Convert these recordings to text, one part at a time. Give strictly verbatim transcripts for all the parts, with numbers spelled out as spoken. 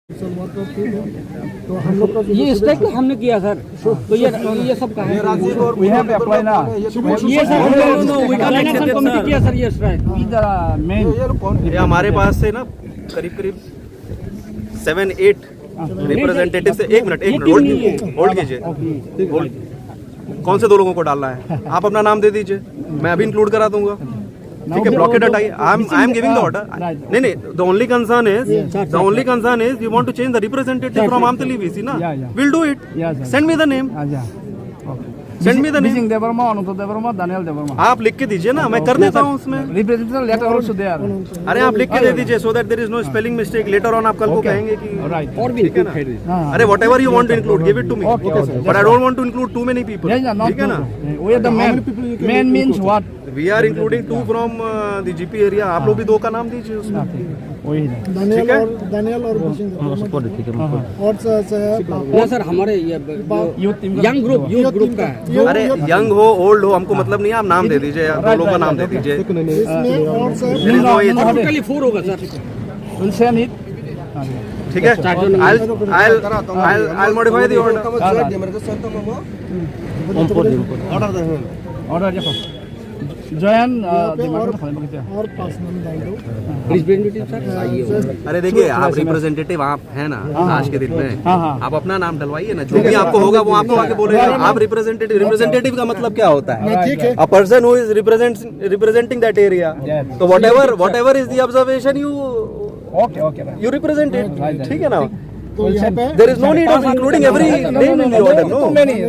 तो हम लोग का ये स्ट्राइक तो हमने किया सर। तो ये ये सब कहा है? We have apply ना। ये सर, हम लोगों ने, वी कैन एक्सेप्ट सर। किया सर ये स्ट्राइक। ये हमारे पास से ना करीब करीब सेवन एट रिप्रेजेंटेटिव से, एक मिनट, एक मिनट, होल्ड कीजिए, होल्ड कीजिए। होल्ड। कौन से दो लोगों को डालना है? आप अपना नाम दे दीजिए, मैं अभी इंक्लूड करा दूंगा। ठीक है, ब्लॉकेट हटाइए। I am I am giving the order। नहीं, नहीं, the only concern is, the only concern is you want to change the representative from Amtali V C ना? We'll do it। Send me the name। Send me the name। Bising Debbarma, Ananta Debbarma, Daniel Debbarma। आप लिख के दीजिए ना, मैं कर देता हूँ उसमें। Representative letter also there। अरे, आप लिख के दे दीजिए, so that there is no spelling mistake। Later on आप कल को कहेंगे कि, राइट। और भी ठीक है ना? अरे, whatever you want to include, give it to me। But I don't want to include too many people। ठीक है ना? We are the main। Main means what? We are including two from the G P area। आप लोग भी दो का नाम दीजिए उसमें। वही है। ठीक है। दानियल और बिसिंग। और सर, सर, हमारे ये यंग ग्रुप, यूथ ग्रुप का है। अरे, यंग हो, ओल्ड हो, हमको मतलब नहीं है, आप नाम दे दीजिए यार, दो लोगों का नाम दे दीजिए। इसमें और सर, टोटली फोर होगा सर। ठीक है। I'll I'll I'll I'll modify the order। Order देखो। जयन, अ, यहाँ पे दिमाग और, में खाने में क्या? और पाँच नाम डाल दो। Please, benefit sir. अरे देखिए, आप रिप्रेजेंटेटिव आप है ना, हाँ, हाँ। आज के दिन में हाँ, हाँ। आप अपना नाम डलवाइए ना, जो भी आपको होगा वो आपको आके बोलेगा। आप रिप्रेजेंटेटिव, रिप्रेजेंटेटिव का मतलब क्या होता है? नहीं, ठीक है। A person who is represent representing that area। तो whatever whatever is the observation you okay, okay, right. You represent it। ठीक है ना? तो यहाँ पे there is no need of including every name in the order, no?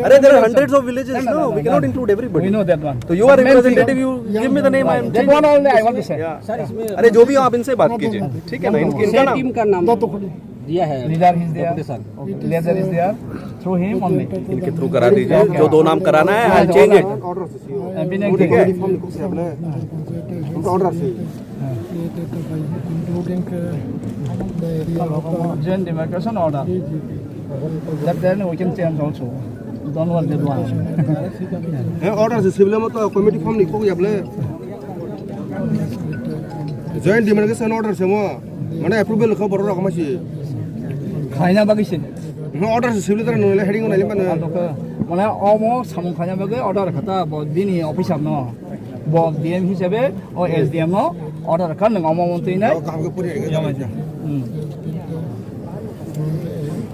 अरे, there are hundreds of villages, no? We cannot include everybody। We know that one। तो you are representative, you give me the name, I am changing। That one only I want to say। अरे, जो भी हो, आप इनसे बात कीजिए, ठीक है ना? इनका नाम दिया है। Leader is there। Leader is there। Through him only। इनके थ्रू करा दीजिए, जो दो नाम कराना है, I'll change it। ठीक है। Including, uh, the area of the Joint demarcation order। That then we can change also। Don't worry that one। Order se sibile mo to committee form ni kok yable। Joint demarcation order se mo, mane approval kho borok rok ma si। Khaina bagwi se। Order se sibile tara nungile heading nai le mane omo samung khaina bagwi order khata bo bini officer no, bo D M hisabe o S D M no order kha nung omo montri nai.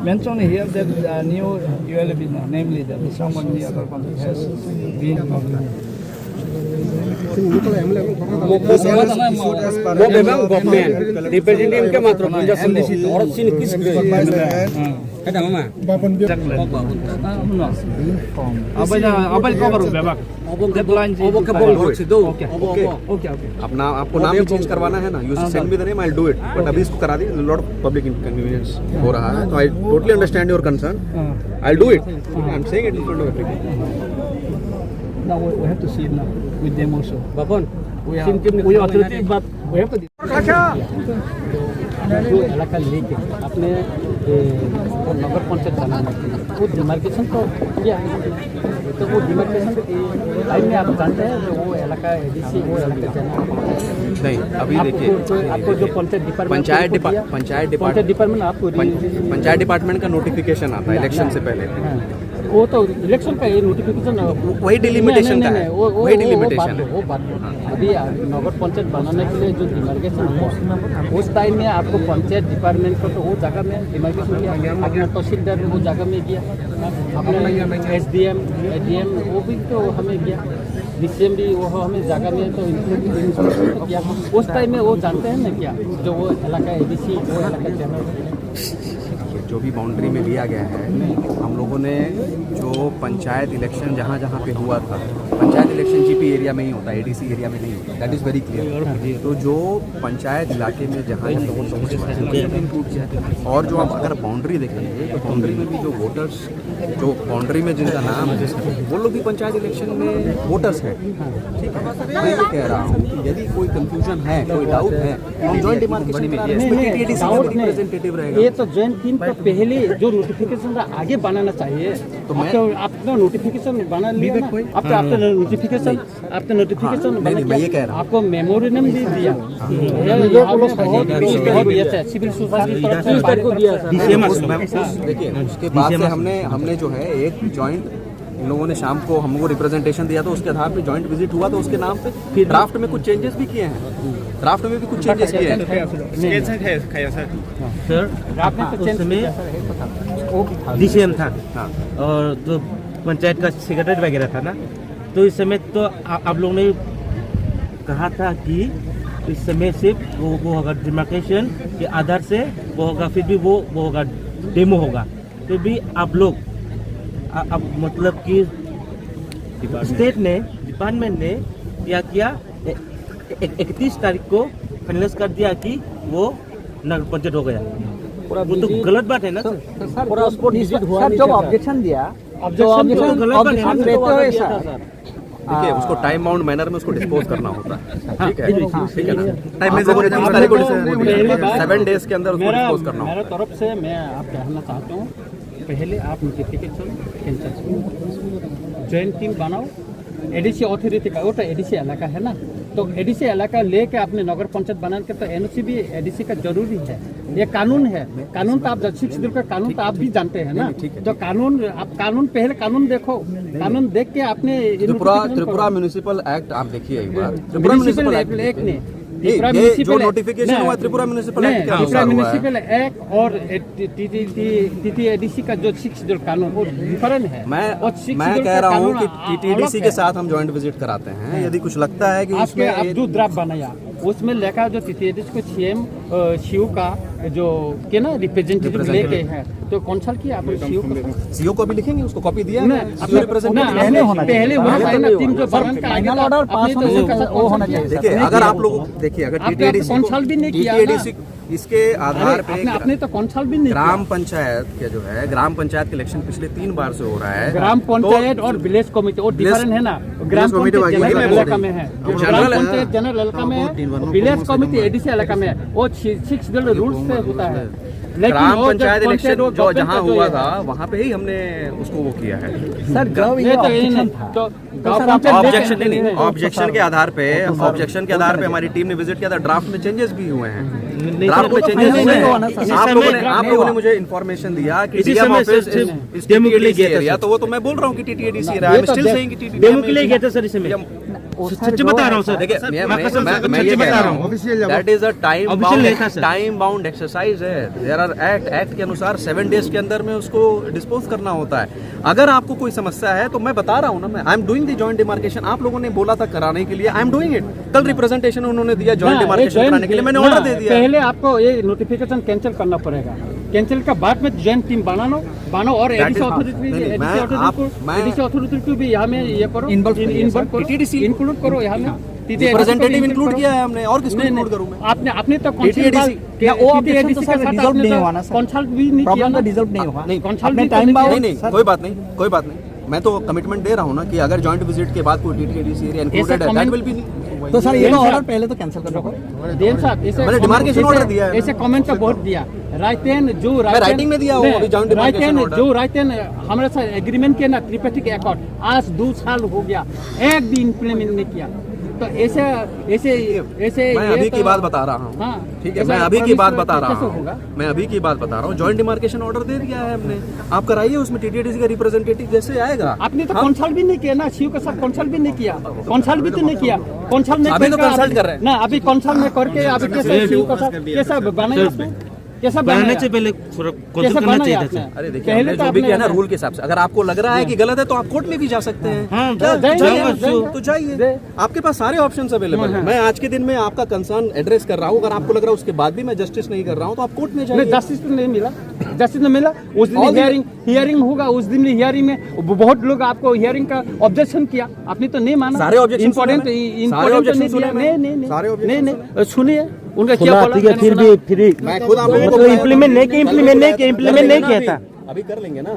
Mention here that, uh, new U L B, namely that someone near the has been वो वो वो वो बेबा government representative के मात्र गुंजा संदेश और सीन किस है ना मामा? Abai na, abai cover bebak. Deadline obo ke bol rok si do. Okay, okay, okay. अपना आपको नाम ही चेंज करवाना है ना, you send me the name, I'll do it। But अभी इसको करा दिए, lot of public inconvenience हो रहा है, तो I totally understand your concern। I'll do it। I'm saying it in front of everyone। Now we, we have to see now with them also। Bapan, we are, we are authority, but we have to। जो इलाका लेके आपने, ए, नगर पंचायत बनाना है, वो डिमार्केशन तो किया है। तो वो डिमार्केशन के टाइम में आप जानते हैं कि वो इलाका एडीसी, वो इलाका जाना है। नहीं, अभी आपको देखिए, तो, आपको जो पंचायत डिपार्टमेंट पंचायत आपको डिपा-, दिया, पंचायत डिपार्ट-, पंचायत डिपार्टमेंट आपको पंच-, दिया। पंचायत डिपार्टमेंट का नोटिफिकेशन आता है या, इलेक्शन से पहले। हाँ। वो तो इलेक्शन का ये नोटिफिकेशन है। वो, वही डिलिमिटेशन का है। नहीं, नहीं, नहीं, वो, वो, वही वो, वो डिलिमिटेशन बात है। वो बात है। अभी नगर पंचायत बनाने के लिए जो डिमार्केशन है, उस टाइम में आपको पंचायत डिपार्टमेंट को तो वो जगह में डिमार्केशन किया, अपना तहसीलदार वो जगह में किया, अपने एसडीएम, एडीएम वो भी तो हमें किया, डीसीएम भी वो हमें जगह में तो इंप्लीमेंट किया। उस टाइम में वो जानते हैं ना क्या, जो वो इलाका एडीसी, वो इलाका जनरल। जो भी बाउंड्री में लिया गया है, हम लोगों ने जो पंचायत इलेक्शन जहाँ जहाँ पे हुआ था, पंचायत इलेक्शन जीपी एरिया में ही होता है, एडीसी एरिया में नहीं होता, that is very clear। तो जो पंचायत इलाके में जहाँ जहाँ लोगों को इंक्लूड किया है, और जो आप अगर बाउंड्री देखेंगे तो बाउंड्री में भी जो वोटर्स, जो बाउंड्री में जिनका नाम है, वो लोग भी पंचायत इलेक्शन में वोटर्स ठीक है, मैं ये कह रहा हूँ कि यदि कोई कंफ्यूजन है, कोई डाउट है, तो हम ज्वाइंट डिमार्केशन करा रहे हैं, इसमें नहीं, टीटीएडीसी का भी रिप्रेजेंटेटिव रहेगा। ये तो ज्वाइंट टीम का पहले जो नोटिफिकेशन था, आगे बनाना चाहिए। तो मैं आप तो, आपका नोटिफिकेशन बना लिया ना। आप तो, आपका नोटिफिकेशन, आपका नोटिफिकेशन बना, मैं ये कह रहा हूँ। आपको मेमोरेंडम भी दिया। बहुत, बहुत ये है, सिविल सोसाइटी तरफ से। देखिए, उसके बाद से हमने, हमने जो है एक ज्वाइंट इन लोगों ने शाम को हमको रिप्रेजेंटेशन दिया, तो उसके आधार पे ज्वाइंट विजिट हुआ, तो उसके नाम पे फिर ड्राफ्ट में कुछ चेंजेस भी किए हैं, ड्राफ्ट में भी कुछ चेंजेस किए हैं। कैसे थे, कैसा? सर, आपने तो उस चेंज समय किया, सर, एक बता। डीसीएम था। हाँ। और तो पंचायत का सेक्रेटरी वगैरह था ना, तो इस समय तो आ-, आप लोगों ने कहा था कि इस समय सिर्फ वो, वो होगा डिमार्केशन के आधार से वो होगा, फिर भी वो, वो होगा, डेमो होगा। तो भी आप लोग, आ-, आप मतलब कि स्टेट ने, डिपार्टमेंट ने क्या किया, ए-, ए-, इकतीस तारीख को फाइनलाइज कर दिया कि वो नगर पंचायत हो गया। वो तो गलत बात है ना, सर? पूरा स्पॉट विजिट हुआ सर, नहीं जब था, सर। ऑब्जेक्शन दिया, तो ऑब्जेक्शन तो ऑब्जेक्शन गलत बात है ना, ऑब्जेक्शन सर? लेते हुए, सर। देखिए, उसको टाइम बाउंड मैनर में उसको डिस्पोज करना होता है, ठीक है? हाँ, ठीक है ना? टाइम आप लोगों ने तीस तारीख को सेवन डेज के अंदर उसको डिस्पोज करना होता है। मेरा तरफ से मैं आप कहना चाहता हूँ, पहले आप नोटिफिकेशन कैंसिल करो, ज्वाइंट टीम बनाओ। एडीसी अथॉरिटी का, वो तो एडीसी इलाका है ना, तो एडीसी इलाका लेके आपने नगर पंचायत बनाने के तो एनओसी भी एडीसी का जरूरी है। ये कानून है, कानून तो आप जब सिक्स शेड्यूल का कानून तो आप भी जानते हैं ना। नहीं, नहीं, ठीक है, तो ठीक है। कानून, आप कानून, पहले कानून देखो, कानून देख के आपने ये त्रिपुरा, नोटिफिकेशन त्रिपुरा करो। म्युनिसिपल एक्ट आप देखिए एक बार। Tripura municipal municipal act act देखिए। नहीं, नहीं, त्रिपुरा ये म्युनिसिपल जो एक्ट, नोटिफिकेशन नहीं, हुआ है, त्रिपुरा म्युनिसिपल नहीं, एक्ट के त्रिपुरा अनुसार हुआ है। म्युनिसिपल एक्ट और ए-, टी-, टी-, टी-, टीटीएडीसी का जो सिक्स शेड्यूल कानून, वो डिफरेंट है। मैं, और सिक्स मैं शेड्यूल कह का रहा हूँ कानून कि अ-, टीटीएडीसी अलग के है। साथ हम ज्वाइंट विजिट कराते हैं। हाँ। यदि कुछ लगता है कि आपके, इसमें आप ये जो ड्राफ्ट बनाया, उसमें लिखा जो टीटीएडीसी को सीएम, अ, सीओ का जो के ना रिप्रेजेंटेटिव रिप्रेजेंटेटिव। लेके हैं, तो कंसल्ट किया आपने सीओ को? सीओ को भी लिखेंगे, उसको कॉपी दिया नहीं, है, सीओ अपना, रिप्रेजेंटेटिव ना, पहले होना चाहिए। पहले होना चाहिए ना, टीम जो बना के आगे फाइनल तो ऑर्डर पास होने से पहले तो कंसल्ट किया। देखिए, अगर आप लोग, देखिए, अगर आपने तो टीटीएडीसी को, कंसल्ट भी नहीं किया ना। टीटीएडीसी इसके आधार अरे, पे आपने, आपने तो कंसल्ट भी नहीं किया। ग्राम पंचायत के जो है, ग्राम पंचायत के इलेक्शन पिछले तीन बार से हो रहा है। ग्राम तो पंचायत और विलेज कमेटी, वो विलेज, डिफरेंट है ना। विलेज ग्राम कमेटी पंचायत जनरल इलाका में है। जनरल है। ग्राम पंचायत जनरल इलाका में है। विलेज कमेटी एडीसी इलाका में है। वो छि-, सिक्स शेड्यूल रूल्स से होता है। लेकिन ग्राम वो जब पंचायत इलेक्शन पंचायत, वो जो गवर्नमेंट जहाँ का जो हुआ ये था, वहाँ पे ही हमने उसको वो किया है। सर, जब ये ये तो ये ऑब्जेक्शन नहीं, था, तो तो गांव सर, पंचायत ऑब्जेक्शन नहीं, नहीं, नहीं, ऑब्जेक्शन के आधार पे, वो तो सर, ऑब्जेक्शन के आधार पे हमारी टीम ने विजिट किया था, ड्राफ्ट में चेंजेस भी हुए हैं। नहीं, ड्राफ्ट में चेंजेस हुए हैं। आप लोगों ने, आप लोगों ने मुझे इन्फॉर्मेशन दिया कि इसी डीएम समय ऑफिस इस, इस डेमो के लिए गया था एरिया, सर। तो वो तो मैं बोल रहा हूँ कि TTADC area, I am still saying कि टीटीएडीसी डेमो के लिए गया था सर, इस समय। सच बता रहा हूँ सर। देखिए, मैं, मैं, मैं, मैं ये कह रहा हूँ, that is a time bound, time bound exercise है। देयर आर एक्ट, एक्ट के अनुसार सेवन डेज के अंदर में उसको डिस्पोज करना होता है। अगर आपको कोई समस्या है तो मैं बता रहा हूँ ना, मैं, I am doing the joint demarcation. आप लोगों ने बोला था कराने के लिए, आई एम डूइंग इट। कल रिप्रेजेंटेशन उन्होंने दिया जॉइंट डिमार्केशन कराने के लिए, मैंने ऑर्डर दे दिया। पहले आपको ये नोटिफिकेशन कैंसिल करना पड़ेगा। कैंसिल का बाद में ज्वाइंट टीम बनानो, बनाओ और एडीसी अथॉरिटी, एडीसी अथॉरिटी को, एडीसी अथॉरिटी को भी यहाँ में ये करो, इन्वॉल्व करो, टीटीडीसी इंक्लूड करो यहाँ में। रिप्रेजेंटेटिव इंक्लूड किया है हमने, और किसको इंक्लूड करूँ मैं? आपने, आपने तो कंसल्ट, टीटीएडीसी। क्या वो ऑब्जेक्शन तो सर रिजॉल्व नहीं हुआ ना सर? कंसल्ट भी नहीं किया ना। प्रॉब्लम तो रिजॉल्व नहीं हुआ। नहीं, कंसल्ट भी टाइम बाउंड, नहीं, नहीं, कोई बात नहीं, कोई बात नहीं। मैं तो कमिटमेंट दे रहा हूँ ना कि अगर जॉइंट विजिट के बाद कोई टीटीएडीसी एरिया इंक्लूडेड है, दैट विल बी। तो सर, ये तो ऑर्डर पहले तो कैंसिल करना पड़ेगा। देन सर, इसे मैंने डिमार्केशन ऑर्डर दिया है। ऐसे कमेंट तो बहुत दिया। राइटेन जो मैं राइटिंग में दिया हूँ, अभी जॉइंट डिमार्केशन ऑर्डर। जो राइटेन हमारे साथ एग्रीमेंट किया ना, त्रिपाठिक अकॉर्ड, आज दो साल हो गया, एक भी इम्प्लीमेंट नहीं किया। तो ऐसे, ऐसे, ऐसे मैं अभी की बात बता रहा हूँ। हाँ, ठीक है, मैं अभी की बात बता रहा हूँ। मैं अभी की बात बता रहा हूँ। जॉइंट डिमार्केशन ऑर्डर दे दिया है हमने, आप कराइए, उसमें टीटीएडीसी का रिप्रेजेंटेटिव जैसे आएगा। आपने तो कंसल्ट भी नहीं किया ना, सीओ के साथ कंसल्ट भी नहीं किया। कंसल्ट भी तो नहीं किया। कंसल्ट नहीं, अभी तो करके कंसल्ट कर रहे हैं। ना, अभी कंसल्ट नहीं करके अभी कैसे सीओ के साथ कैसा बनाया आपने? कैसा बनाने बनाया? से पहले थोड़ा कैसे कंसल्ट करना बनाया चाहिए था आपने? सर। अरे देखिए, पहले हमने तो जो भी आपने किया ना रूल के हिसाब से, अगर आपको लग रहा है कि गलत है तो आप कोर्ट में भी जा सकते हैं। हाँ, क्या, तो जाइए, जाइए, जाइए। तो जाइए। आपके पास सारे ऑप्शंस अवेलेबल हैं। मैं आज के दिन में आपका कंसर्न एड्रेस कर रहा हूँ, अगर आपको लग रहा है उसके बाद भी मैं जस्टिस नहीं कर रहा हूँ तो आप कोर्ट में जाइए। जस्टिस तो नहीं मिला, जस्टिस नहीं मिला। उस दिन हियरिंग, हियरिंग होगा, उस दिन हियरिंग में ब-, बहुत लोग आपको हियरिंग का ऑब्जेक्शन किया, आपने तो नहीं माना। सारे ऑब्जेक्शन इंपॉर्टेंट, सुने मैं। इंपॉर्टेंट तो नहीं दिया। नहीं, नहीं, नहीं, सारे ऑब्जेक्शन नहीं, सुने। नहीं, नहीं, नहीं, सुनिए, उनका क्या बोला, ठीक है, फिर भी, फिर भी मैं खुद आप लोगों को मतलब इम्प्लीमेंट नहीं किया, इम्प्लीमेंट नहीं किया, इम्प्लीमेंट नहीं किया था। अभी कर लेंगे ना।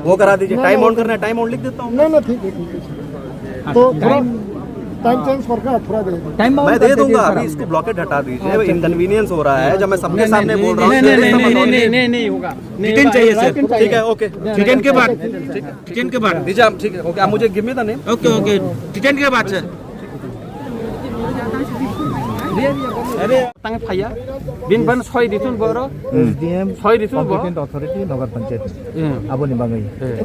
ठीक वो करा दीजिए। ना, टाइम ना, ऑन वो करना है, टाइम ऑन लिख देता हूँ। ना, ना, ठीक है, ठीक है, ठीक है। तो थोड़ा टाइम टाइम चेंज करके आप थोड़ा दे दीजिए। टाइम बाउंड मैं दे करके दूंगा, कर अभी दो। इसको ब्लॉकेट हटा दीजिए। अभी इनकन्वीनियंस हो रहा है जब मैं सबके सामने बोल रहा हूँ। नहीं, नहीं, नहीं, नहीं, नहीं, नहीं, नहीं, नहीं होगा। डिटेन चाहिए सर। ठीक है, ओके। डिटेन के बाद। ठीक है। डिटेन के बाद। दीजिए आप, ठीक है, ओके, आप मुझे give me the name. Okay, okay. Detain के बाद sir. Tang phaiya, bin ban soi ritun boro. S D M, soi ritun bo. Competent authority, Nagar Panchayat. Hmm. Aboni bagwi. Eh.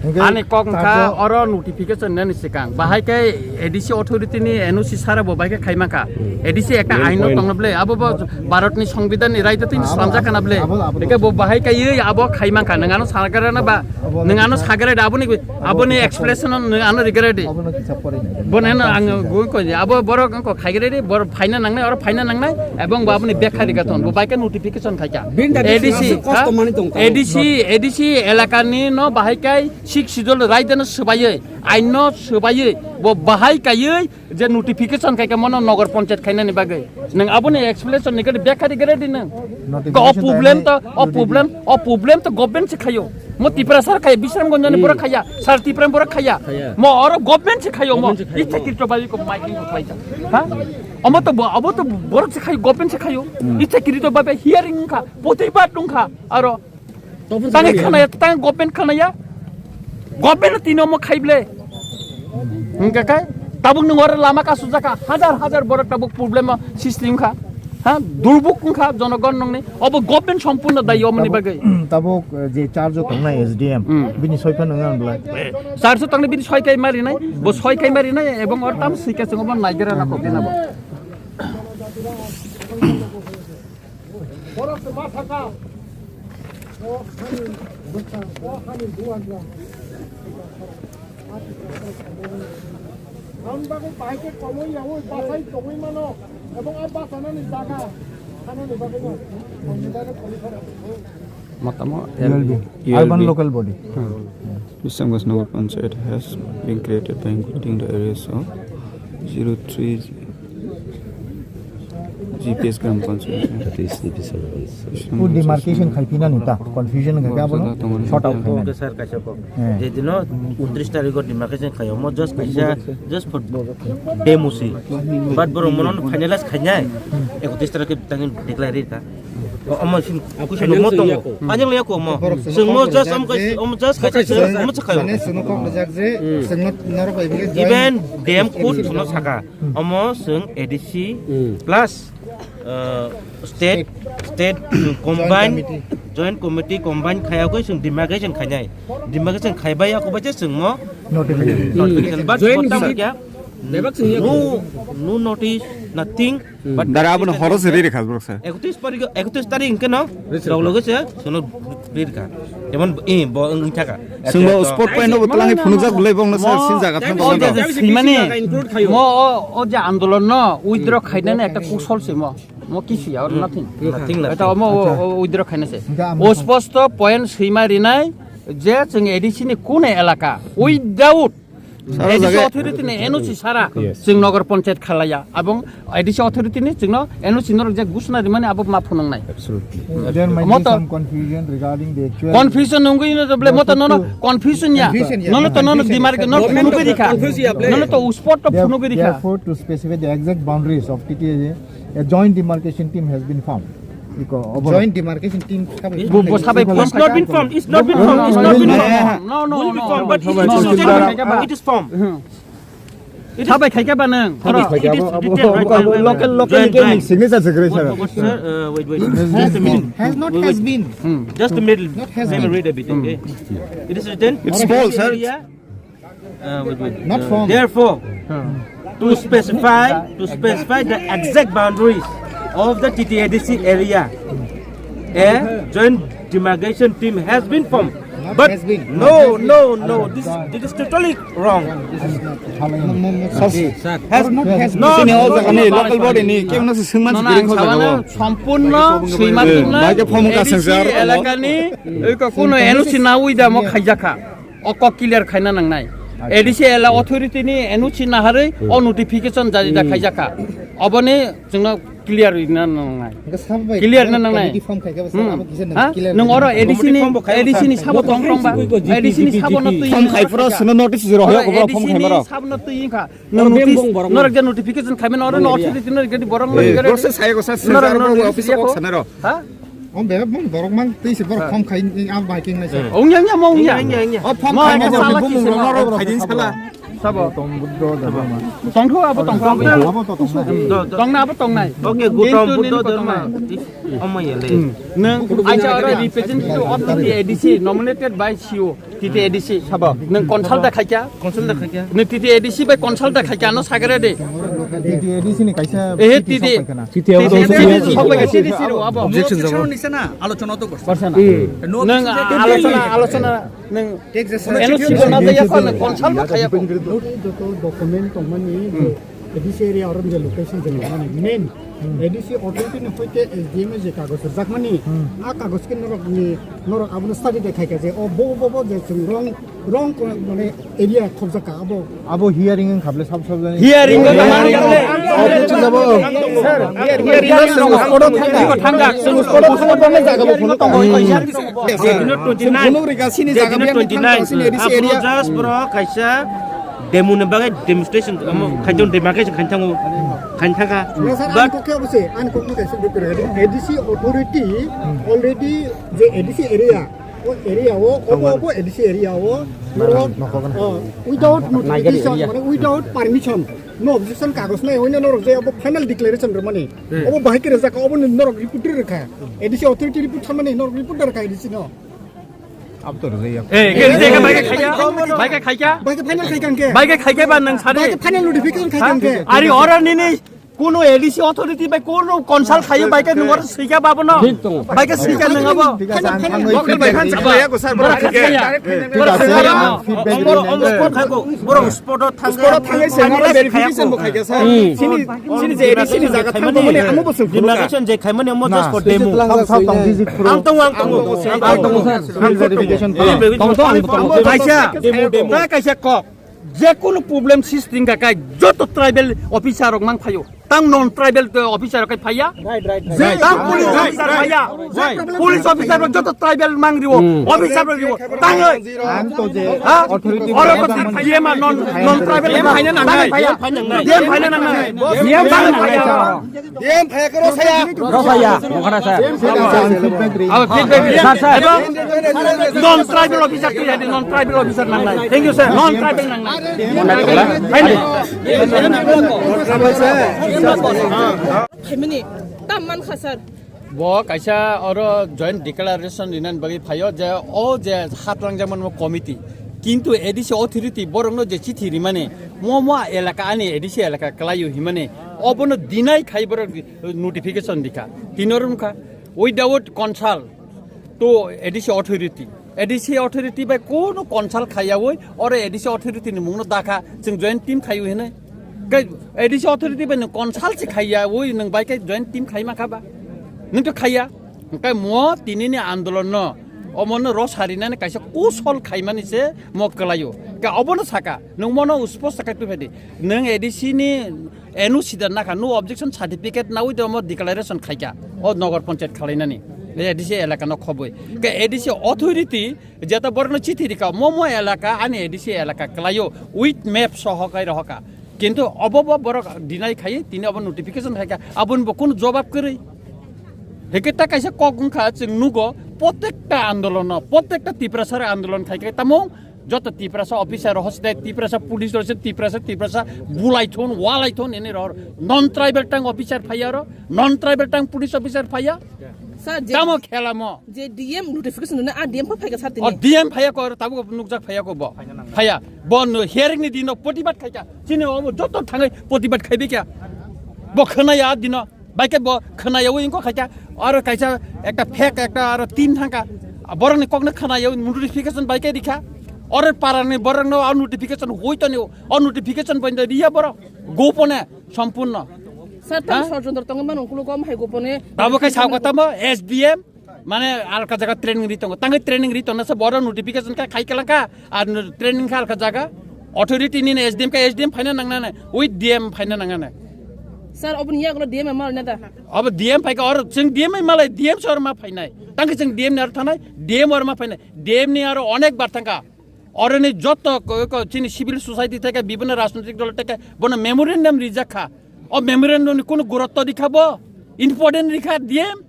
Hingke ani kok wngkha charge o oro notification nani sikang. Bahai khe A D C authority ni N O C sara bo bahai khe khaima kha. Hmm. A D C ekta main ain no point tongna ble. Abo bo Bharat ni Songbidan ni right tin abo, slamjak kana ble. Abo, abo, abo. Hingke bo bahai khe abo khaima kha. Nang ano sagara na ba? Abo, nang ano sagara da aboni Aboni explanation no ano regret di. Abono kisa pore ni. Bono ang gui ko ni. Abo borok ko khaigre di, bor phaina nangnai, oro phaina nangnai, ebong bo aboni bekha riga ton. Bo baike notification khaika. Bin da A D C, kosto ha? Mani tong. A D C, A D C elaka ni no bahai kai six schedule raida no swbayoi, ain no swbayoi, bo bahai kaioi je notification khaika mono nogor panchayat khainani bagwi. Nang aboni explanation ni gadi bekha di gre di nang. Notification o problem to, o problem, o problem to government se khayo. Mo Tiprasa khai, Bisramganj ni borok khaya, sar Tipra borok khaya. Khaya. Mo oro government se khayo mo. Government se khayo. Ichha kirito bai ko miking ko khlai ja. Ha? Omo to bo, abo to borok se khayo, government se khayo. Hmm. Ichha kirito bai hearing wngkha, protibad wngkha, aro tang khanaya, tang government khanaya. Government tino mo khaible. Hingka kai, tabuk nung oro lama kasu jaka, hajar hajar borok tabuk problem o system kha. Ha, durbuk wngkha jonogon nongni, obo government sompurno dayi omoni bagwi. Tabuk, eh, je charge o tongnai S D M, hmm, bini soi phano wngya bwlai? Charge o tongnai bini soi kai mari nai, bo soi kai mari nai, ebong or tam sika chwngo bo naigra na kokdina bo. Ang bagwi bahai khe komui yaui bachai tongwi mano, ebong a bachanani jaga thanani bagwino ang nidano kholi phano. Matamo U L B, U L B. Urban local body. Hmm. Bisramganj Nagar Panchayat has been created by including the areas of zero three G P S Gram Panchayat. That is G P S Gram Panchayat. Who demarcation khai pina ni ta? Confusion khai ke abono sort out khai na. Okay, sir, kaisa kok. Eh. Je dino untrish tarikh o demarcation khai, omo just kaisa, just for demo si. But borok mono finalize khai nai. Ekotris tarikh ke tangin declare ri ta. O-, omo sin, kusa no mo tongo. Anyang ya ko mo. Sing mo just am kai, omo just kai, omo chakai. Mane sunu kok rejak je, sing mo norok bai bile. Even D M code no saka. Omo sing A D C plus, uh, state, state combine, joint committee combine khaya koi sing demarcation khainai. Demarcation khaibai ako baje sing mo. Notification. Notification. But joint kota committee kya? Bebak sing ya. No, no notice, nothing. But dara abono horo se riri khas borok sa. Ekotris tarikh, ekotris tarikh hingke no, rok loge se, sono riri kha. Jemon, eh, bo wng thaka. Sungbo spot point no botol ang phunukjak bulai bong no sa, sin jaga thang bong no. Simani, mo o, o je andolon no, withdraw khainani ekta kusol se mo. Mo kisi ya, or nothing. Nothing, nothing. Eta mo o, o withdraw khaina se. O sposto point sima rinai, Je chwng A D C ni kune elaka without A D C authority ni N O C sara chwng Nagar Panchayat khalaya. Abong A D C authority ni chwngno N O C norok je gusna rimani abo ma phunuknai. There might be some confusion regarding the actual. Confusion nungwi no ble moto nono confusion ya. Nono to nono dimar no phunukwi dikha. Nono to uspot to phunukwi dikha. Therefore, to specify the exact boundaries of T T A, a joint demarcation team has been formed. Joint demarcation team. Bo sabai. It's not been formed. It's not been formed. It's not been formed. No, no, no, no. But it is formed. It is formed. Sabai khaikhe ba nang. Local, local signature secretary. Wait, wait. Just a minute. Has not, has been. Just a minute. Let me read a bit, okay? It is written. It's false, sir. Uh, wait, wait. Not formed. Therefore, to specify, to specify the exact boundaries of the T T A D C area, a joint demarcation team has been formed. But has been. No, no, no. This, this is totally wrong. Has not, has not. Sini o jaga ni local body ni kebo no se swngman se kwrwi kho jaga o. Sompurno swima tongna. Bai khe phomok kasang jar. A D C elaka ni oi ko kuno N O C na ui da mo khaijakha. O kok clear khaina nangnai. A D C ela authority ni N O C naharwi o notification jari da khaijakha. Oboni chwngno clear rina nangnai. Clear na nangnai. Form khaikha basa abo kisa nang clear. Nung oro A D C ni, A D C ni sabo tong tong ba. A D C ni sabo no twi. Form khai phro sino notice jero hoya ko form khai maro. Sabo no twi kha. Nung notice norok je notification khai mano oro no authority no gadi borok no gadi. Borok se sai ko sa office ko sanaro. Ha? Om bebak mang borok mang tei se borok form khai ni ang bai king nai se. Ong yang yang ong yang. O form khai ni borok bumung rok no rok khai din sala. Sabo. Tongtho abo tongtho abo. Tongna abo tongnai. Oke, Gautam Buddha Dharma. Omo ya le. Nang aja oro representative of the A D C nominated by C O. T T A D C sabo. Nang consult da khaikya? Consult da khaikya? Nang T T A D C bai consult da khaikya no sagare de. T T A D C ni kaisa eh, T T, T T A D C sabo. Objection jabo. Nang alochona, alochona nang N O C bo na ya kon consult da khaya. Joto document tongmani. A D C area oro je location je nangmani main A D C authority ni hoite S D M je kagoj rwjakmani, a kagoj khe norok ni, norok abono study de khaikha je o bo bo bo je chwng wrong, wrong ko mane area khobjakha abo. Abo hearing wng khable sab sab jani. Hearing wng khable. Sir, hearing wng khable. Spot o thangkha. Thangkha. Spot o thangkha. Spot o thangkha. Jaga bo phone tong. Twenty nine. Sini jaga twenty nine. Just bro kaisa demo ni bagwi demonstration, um, khaijong demarcation khain thango, khain thangkha. But ani kok khe obo se, ani kok no kaisa dukre. A D C authority already je A D C area, o area o, obo, obo A D C area o, norok, uh, without notification, mane without permission, no objection kagoj nai, hoino norok je obo final declaration rwmani. Obo bahai khe rwjak, obo norok report rwkha. A D C authority report tharmani norok report rwkha A D C no. Abo to rwjak ya. Eh, ke rwjak ya, bai khe khaikya? Bai khe khaikya? Bai khe final khaikha hwnkhe? Bai khe khaikya ba nang sari? Bai khe final notification khaikha hwnkhe? Ari oro nini kuno A D C authority bai kuno consult khayo bai khe nung oro swikha ba bono? Bai khe swikha nung abo? Local bai khan chapa. Borok spot o thangwi verification bo khaikha sir. Sini, sini je A D C ni jaga thang tongmani amo bo swng phuru kha. Demarcation je khaimani amo just for demo. Ang tongo, ang tongo. Ang tongo. Field verification. Tong to ang tongo. Kaisa, ta kaisa kok. Je kunu problem system ka kai joto tribal officer rok mang phaio. Tang non tribal officer rok kai phaiya. Tang police officer phaiya. Police officer rok joto tribal mang riwo. Officer rok riwo. Tang oi. Ang to je authority oro ko D M a non, non tribal D M phaina nangnai. D M phaina nangnai. D M phaina nangnai. D M phai khe rw saya. Rw saya. Abo feedback ri. Sir, sir. Ebong non tribal officer twi hadi, non tribal officer nangnai. Thank you sir. Non tribal nangnai. Khaimani tam man kha sir. Bo kaisa oro joint declaration rinani bagwi phaio je o je hat langjakmani committee, kintu A D C authority borokno je chithi rimani, mo mo elaka ani A D C elaka kwlaio himani, obono deny khai borok notification rikha. Tini oro wngkha without consult to A D C authority. A D C authority bai kono consult khaiyawi oro A D C authority ni mungno dakha chwng joint team khaiwi hinwi. Kai A D C authority bai nwng consult se khaiyawi nwng bai kai joint team khaima kha ba? Nwng to khaiya. Hwnkhe mo tini ni andolon no Omono ro sarinani kaisa kosol khaimani se mo kwlaio. Ka obono saka, nwng mono uspo sakai tuphedi. Nwng A D C ni N O C da nakha, no objection certificate nawi de omo declaration khaika. O Nagar Panchayat khalainani. A D C elaka no khobwi. Ka A D C authority jeta borno chithi rika, mo mo elaka ani A D C elaka kwlaio with map soho kai rohoka. Kintu obo bo borok deny khai, tini obo notification khai kha, aboni bo kunu jobab kwrwi. Heke ta kaisa kok wngkha, chwng nugo, protekta andolono, protekta Tiprasa andolon khai kha, tamo joto Tiprasa officer, hospital Tiprasa, police rok, Tiprasa, Tiprasa, bulai thon, walai thon, ini ror, non tribal tang officer phaya ro, non tribal tang police officer phaya. Sir, je, tamo khela mo. Je D M notification nuna, a D M pha phai kha sir tini. O D M phaya ko, tabo nukjak phaya ko bo. Phaya. Bo no hearing ni dino protibad khai kha. Chini obo joto thangai protibad khai bikya. Bo khwnaya dino. Baikhe bo khwnaya wi inko khai kha. Aro kaisa ekta fake ekta aro team thangka. Borok ni kokno khwnaya wi notification baikhe rikha. Oro para ni borok no notification hoi to ni. O notification bondo riya borok. Gopone sompurno. Sir, tamo ha? Sor jondor tongwi mano, ukuluk om hai gopone. Tabo khai sao ka tamo S D M, mane alka jaga training ri tongo. Tangwi training ri tongna se boro notification ka khai kala ka, ar no-, training ka alka jaga. Authority ni S D M ka S D M phaina nang nane, with D M phaina nang nane. Sir, oboni yagulo D M mal na da. Abo D M phai ka or chwng D M malai D M sor ma phainai. Tangwi chwng D M ni ar thanai, D M or ma phainai. D M ni aro onek bar thangka. Oroni joto ko, ko, chini civil society theke, bibhinno rajnoitik dol theke, bono memorandum rijak kha. O memorandum ni kunu gurutto rikha bo, important rikha D M.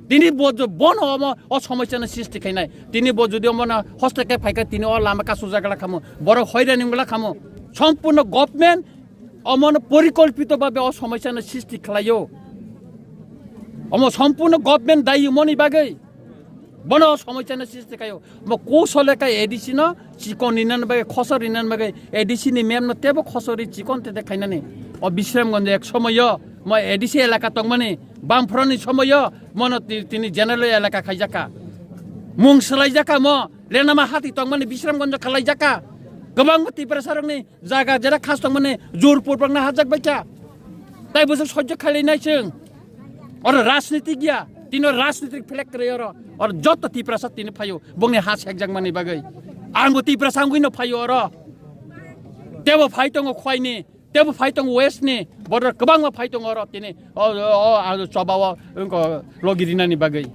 Tini bo jo-, bono omo, o somosya no srishti khainai. Tini bo jodi omo na hostel ke phaikha, tini o lama kasu jagala khamu. Borok hoirani wngla khamu. Sompurno government omo no porikolpito bhabe o somosya no srishti khlaio. Omo sompurno government dayi moni bagwi. Bono somosya no srishti khaio. Mo kosole kai A D C no chikon rinani bagwi, khosor rinani bagwi A D C ni mem no tebo khosor ri chikon tete khainani. O Bisramganj ek somoyo mo A D C elaka tongmani, Bamfront ni somoyo mono ti-, tini general elaka khaijakha. Mung swlaijakha mo, Lenama hati tongmani Bisramganj khalaijaka. Kwbangma Tiprasa rokni jaga jera khas tongmani jor pur bangna hajak baikha. Tai bwswk sojjo khailai nai chwng. Oro rajniti giya, tino rajniti phlek kwrwi oro. Oro joto Tiprasa tini phaio, bongni ha sekjak mani bagwi. Angbo Tiprasa wngwi no phaio oro. Tebo phai tongo khwaini, tebo phai tongo west ni, border kwbangma phai tongo oro tini. O, o, o, a, choba o, wngko logi rinani bagwi.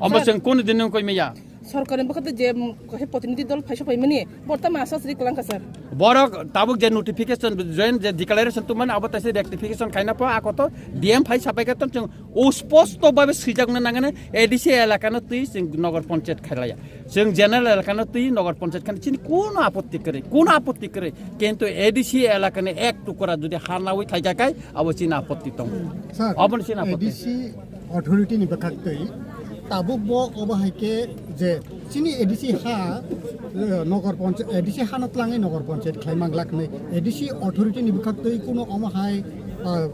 Omo sir, chwng kunu din wngkoi maya. Sorkarni bwkhak twi je, mm, kaisa protinidhi dol phaisa phaimani, borok tamo asas ri kwlangkha, sir. Borok tabuk je notification, join je declaration tongmani, abo taisa rectification khaina pho, ako to D M phai sapai khe to chwng o sposto babe swijakna nangani, A D C elakano twi chwng Nagar Panchayat khailaya. Chwng general elakano twi Nagar Panchayat khani chini kuno apotti kwrwi, kuno apotti kwrwi. Kintu A D C elakani ek tukra jodi ha nawi khaikha khai, abo chini apotti tongo. Sir, abono chini apotti. A D C authority ni bwkhak twi tabuk bo obo hai khe je chini A D C ha, eh, Nagar Panchayat, A D C hano twlangwi Nagar Panchayat khlai manglak hinwi A D C authority ni bwkhak twi kuno omo hai, ah,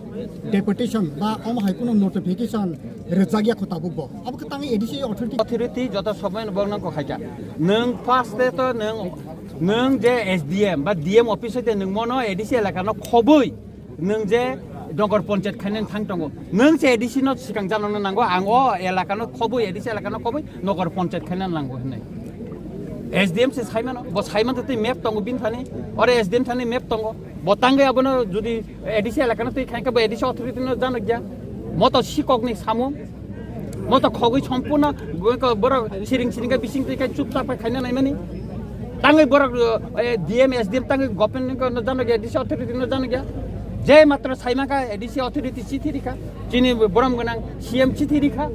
deputation ba omo hai kuno notification rwjak ya kho tabuk bo. Abo khe tangwi A D C authority. Authority joto somoy no bongno kok khaikha. Nwng first te to nwng, nwng je S D M ba D M office hoite nwng mono A D C elaka no khobwi nwng je Nagar Panchayat khainani thang tongo. Nwng se A D C no swkang janokna nango, ang o elaka no khobwi, A D C elaka no khobwi Nagar Panchayat khainani nango hinwi. S D M se saimano, bo saimano tei map tongo bini thani, oro S D M thani map tongo. Bo tangwi abono jodi A D C elaka no twi khaikha bo A D C authority no janokya. Moto sikokni samung. Moto khogwi sompurno, go-, go-, borok siring siring khe bising twi khe chupchap khe khaina naimani. Tangwi borok, eh, D M, S D M tangwi government no jano gya, D C authority no jano gya. Je matro saima kha A D C authority chithi rikha. Chini borom gwnang C M chithi rikha.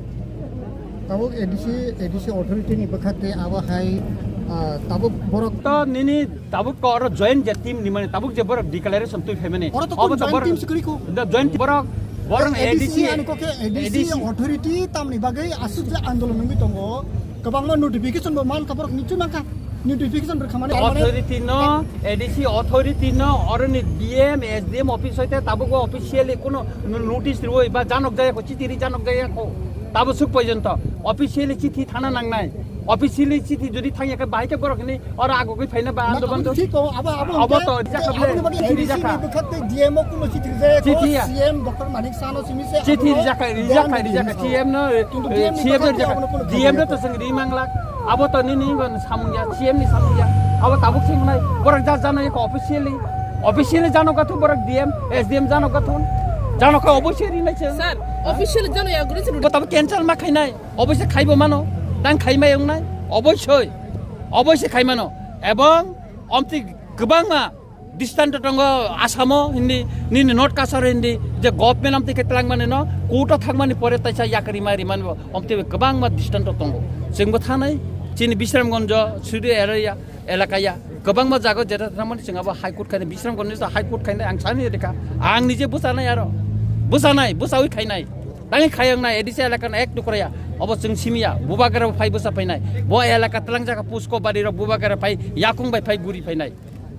Tabuk A D C, A D C authority ni bwkhak tei abo hai, ah, tabuk borok. To nini tabuk ko oro join je team ni mani, tabuk je borok declaration twi phaimani. Oro to obo to joint borok, team se kwrwi kho. Da joint borok, borok A D C, A D C ani kokhe A D C, A D C authority tamni bagwi aswk je andolon wngwi tongo. Kwbangma notification bo man kha borok nichu nangkha. Notification rwkha mani. Authority no, A D C authority no, oroni D M, S D M office hoite tabuk bo officially kuno notice rwui ba janok jaya kho, chithi ri janok jaya kho. Tabo suk porjonto officially chithi thana nangnai. Officially chithi jodi thangya khe bahai khe borok hini oro agogwi phaina ba ando bando. Thik o, abo, abo Abo hwnkhe to rijak kha abo bole, ni bagwi chithi A D C rijak kha. Ni bwkhak tei D M o kuno chithi rijak kho, Chithi ya. C M Doctor Manik Sano simi se Chithi abono rijak kha, rijak kha, rijak kha. D M ni C M no, Kintu eh, D M ni C M no bwkhak rijak kha. abo no kuno D M no khaijak to kho. Chwng ri manglak. Abo to nini wng samung ya, C M ni samung ya. Abo tabuk chwng nai, borok ja jano ya kho officially. Officially jano kha thu borok D M, S D M jano kha thu. Jano kha officially nai chwng. Sir, officially jano ya guri chwng. Bo tabuk cancel ma khainai. Oboise khaibo mano, tang khaimai wngnai, oboisoi, oboise khaimano. Ebong omtwi kwbangma distanto tongo Asamo hindi, nini North Cachar hindi, je government omtwi khe twlangmani no, court o thangmani pore taisa yakari ma rimani bo, omtwi kwbangma distanto tongo. Chwngbo thanai, chini Bisramganjo, Sudu area, elaka ya, kwbangma jaga jeta thangmani chwng abo High Court khainai, Bisramganj ni High Court khainai, ang sani rikha. Ang nije bwchanai aro. Bwchanai, bwchawi khainai. Tangwi khayang nai, A D C elaka no ek tukra ya. Obo chwng simi ya, Bubagra phai bwsa phainai. Bo elaka twlang jaga Pusko bari rok Bubagra phai, yakung bai phai guri phainai.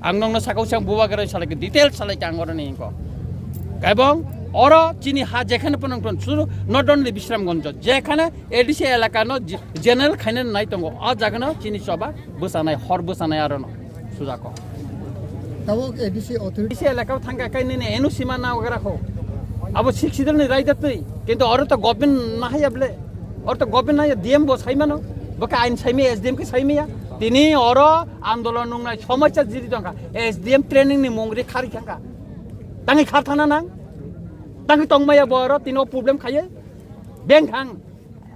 Ang nokno sakau sang Bubagra salai khe, detail salai khe ang oro ni ko. Ebong oro chini ha jekhane ponong ton, suru not only Bisramganj, jekhane A D C elaka no je-, general khaina nai tongo, o jaga no chini choba bwchanai, hor bwchanai aro no sujako. Tabuk A D C authority. A D C elaka thangka kai nini enu sima na wagara ho. Abo Sixth Schedule ni raida twi, kintu oro to government na haya ble. Oro to government na ya D M bo sai mano. Bo ka ain sai mi, S D M ke sai mi ya. Tini oro andolon nungnai somai cha jiri tongka. S D M training ni mungri khari thangka. Tangi khar thana nang. Tangi tongmaya bo oro tini o problem khaye. Beng thang.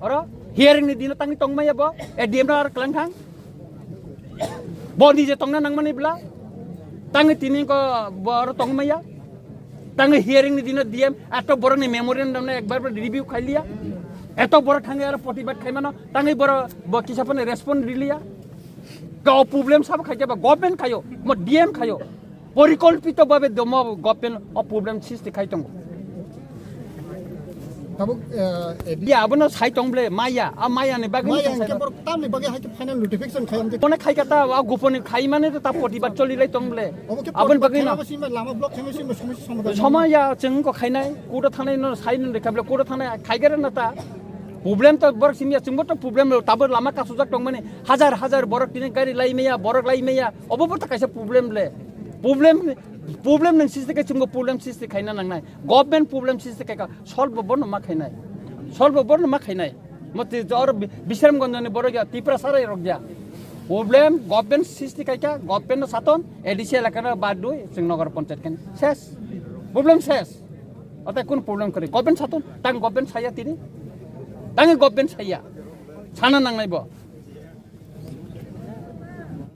Oro hearing ni dino tangi tongmaya bo, A D M no ar klang thang. Bo nije tongna nangmani bla. Tangi tini ko bo oro tongmaya. Tangi hearing ni dino D M ato borok ni memorandum no ekbar bo review khailiya. Eto borok thangwi aro protibad khaimano. Tangi borok bo kisa phano respond riliya. Ka o problem sabo khaikhe ba government khayo, mo D M khayo. Porikolpito bhabe domo government o problem sristi khai tongo. Tabuk, eh, A D C Ya, abono sai tong ble, maya, a maya ni bagwi Maya sai hingke tong. Borok tamni bagwi hai khe final notification khai amtwi. Kono khai kata, a goponi khai mane ta protibad choli lai tong ble. Obo khe Aboni protibad bagwi khai no. Masi ma lama block khai masi ma somosya somadhan. Somaya chwng ko khainai, kudo thanai no sai no rekha ble, kudo thanai khai gare na ta. Problem to borok simi ya, chwngbo to problem lo, tabo lama kasujak tong mani, hajar hajar borok tini gari lai maya, borok lai maya, obo bo to kaisa problem le. Problem, problem nang sristi khai chwngbo problem sristi khaina nangnai. Government problem sristi khai ka solve bo bono ma khainai. Solve bo bono ma khainai. Moti jor Bi-, Bisramganj ni borok ya, Tipra sarai rok ya. Problem government sristi khai ka, government no saton, A D C elaka no bad dui, chwng Nagar Panchayat khen. Ses. Problem ses. Ate kun problem kore? Government saton, tang government saya tini. Tangi government saya. Sana nangnai bo.